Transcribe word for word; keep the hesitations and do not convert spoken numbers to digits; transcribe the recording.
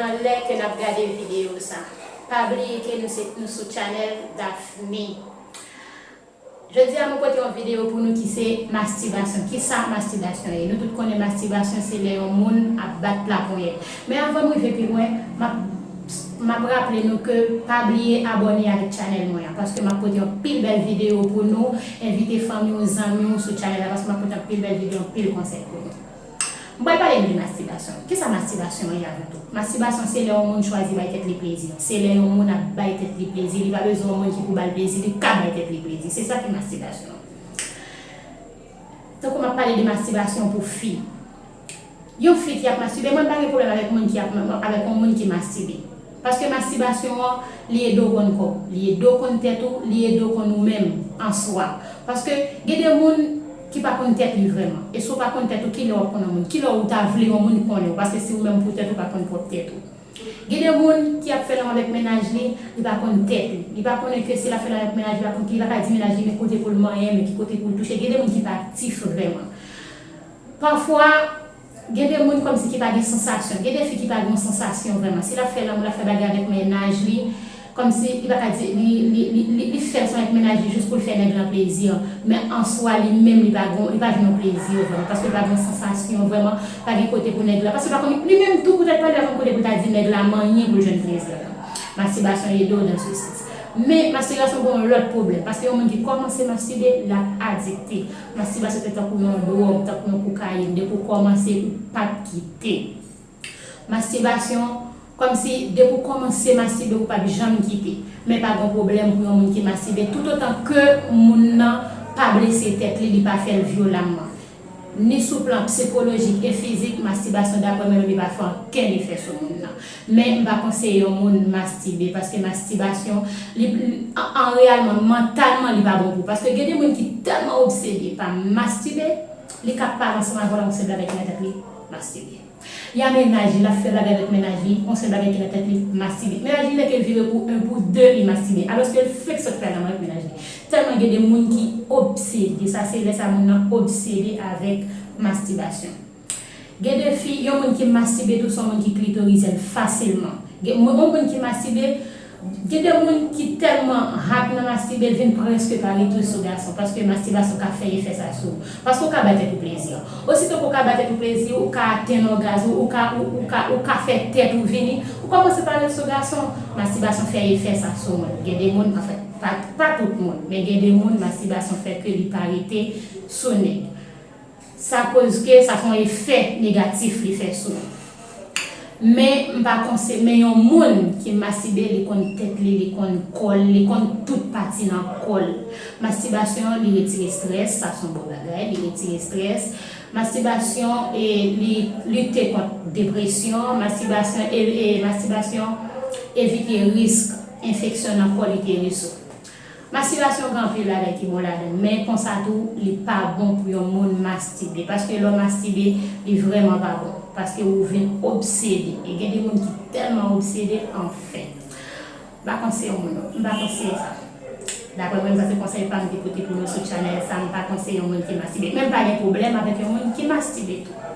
Lè ke n ap gade videyo sa, pa bliye ke nou se, nou sou channel Daphne. Jodi a, mwen pote yon videyo pou nou ki se mastibasyon. Kisa mastibasyon ye? Nou tout konnen mastibasyon se lè yon moun ap bat laponyèt. Men avan m rive pi lwen, m ap, m ap raple nou ke pa bliye abòne avèk channel mwen an, paske m ap pote yon pil bèl videyo pou nou. Envite fanmi w, zanmi w sou channel la, paske m ap pote yon pil bèl videyo, yon pil konsèy pou nou. M pral pale nou de mastibasyon. Kisa mastibasyon ye avan tou? Mastibasyon se lè yon moun chwazi bay tèt li plezi. Se lè yon moun ap bay tèt li plezi. Li pa bezwen yon moun ki pou ba l plezi, li ka bay tèt li plezi. Se sa ki mastibasyon. Tankou m ap pale de mastibasyon pou fi. Yon fi ki ap mastibe, mwen pa gen pwoblèm avèk moun ki ap, avèk yon moun ki mastibe. Paske mastibasyon an, li ede w konn kò w, li ede w konn tèt ou, li ede w konn ou menm an swa. Paske gen de moun ki pa konn tèt li vrèman. E si w pa konn tèt ou, kilè w ap konn yon moun? Kilè w ta vle yon moun konnen w? Paske si ou menm pou tèt ou pa konn pwòp tèt ou. Gen de moun ki ap fè lanmou avèk mennaj li, li pa konn tèt li. Li pa konnen ke si l ap fè lanmou avèk mennaj li, li pa konn ki, li pa ka di mennaj li men kote pou l manyen, men ki kote pou l touche. Gen de moun ki pa aktif vrèman. Pafwa, gen de moun kòmsi ki pa gen sansasyon. Gen de fi ki pa gen yon sansasyon vrèman. Si l ap fè lanmou, l ap fè bagay avèk mennaj li, kòmsi li pa ka di, li, li, li, li, li fè sa avèk mennaj li jis pou l fè nèg lan plezi. Men an swa, li menm, li pa gen, li pa jwenn yon plezi vrèman. Paske li pa gen yon sansasyon vrèman, pa gen kote pou nèg la. Paske li pa konn, li menm tou poutèt pa li, li pa konn kote pou l ta di nèg la manyen pou l jwenn plezi la. Mastibasyon ede w dans ce sens. Men mastibasyon gen yon lòt pwoblèm. Paske yon moun ki kòmanse mastibe, l ap adikte. Mastibasyon se tankou yon dwòg, tankou yon kokayin. Depi w kòmanse, ou p ap kite. Mastibasyon, kòmsi depi w kòmanse mastibe, ou p ap janm kite. Men pa gen pwoblèm pou yon moun ki mastibe, toutotan ke moun nan pa blese tèt li, li pa fè l vyolamman. Ni sou plan sikolojik e fizik, mastibasyon, daprè mwen menm, li pa fè okenn efè sou moun nan. Men m pa konseye yon moun mastibe, paske mastibasyon, li, an, an reyèlman, mantalman, li pa bon pou ou. Paske gen de moun ki tèlman obsede pa mastibe, li ka pale ansanm avè w, l ap fè bagay ki nan tèt li, mastibe. Li a mennaj li, l ap fè bagay avèk mennaj li, yon sèl bagay ki nan tèt li, mastibe. Mennaj li, lè ke l vire pou en, pou de, li mastibe. Alòske l fenk sot fè lanmou avèk mennaj li. Tèlman gen de moun ki obsede, sa se lè sa moun nan obsede avèk mastibasyon. Gen de fi, yon moun ki mastibe tou, se yon moun ki klitorizèl fasilman. Gen, yon moun ki mastibe, gen de moun ki tèlman hot nan mastibe, l vin prèske pa retounen sou gason, paske mastibasyon ka fè efè sa sou ou. Paske ou ka bay tèt ou plezi. Osito ke ou ka bay tèt ou plezi, ou ka atenn ògazm ou, ou ka, ou, ou ka, ou ka fè tèt ou vini, ou kòmanse pale sou gason. Mastibasyon fè efè sa sou moun. Gen de moun, anfen, pa, pa tout moun, men gen de moun, mastibasyon fè ke li pa rete sou nèg. Sa koz ke sa fè yon efè negatif li fè sou nou. Men m pa konse, men yon moun ki mastibe, li konn tèt li, li konn kò l, li konn tout pati nan kò l. Mastibasyon, li retire estrès, sa se yon bon bagay, li retire estrès. Mastibasyon, e, li lite kont depresyon, mastibasyon, e, e, mastibasyon evite risk enfeksyon nan kò, li te risk. Mastibasyon gen anpil bagay ki bon ladan l, men konsa tou, li pa bon pou yon moun mastibe. Paske lè w mastibe, li vrèman pa bon. Paske ou vin obsede. E gen de moun ki tèlman obsede, anfen. M pa konseye yon moun, non. M pa konseye sa. Daprè mwen, sa se konsèy pa m ki pote pou nou sou channel sa, m pa konseye yon moun ki mastibe. Men m pa gen pwoblèm avèk yon moun ki mastibe tou.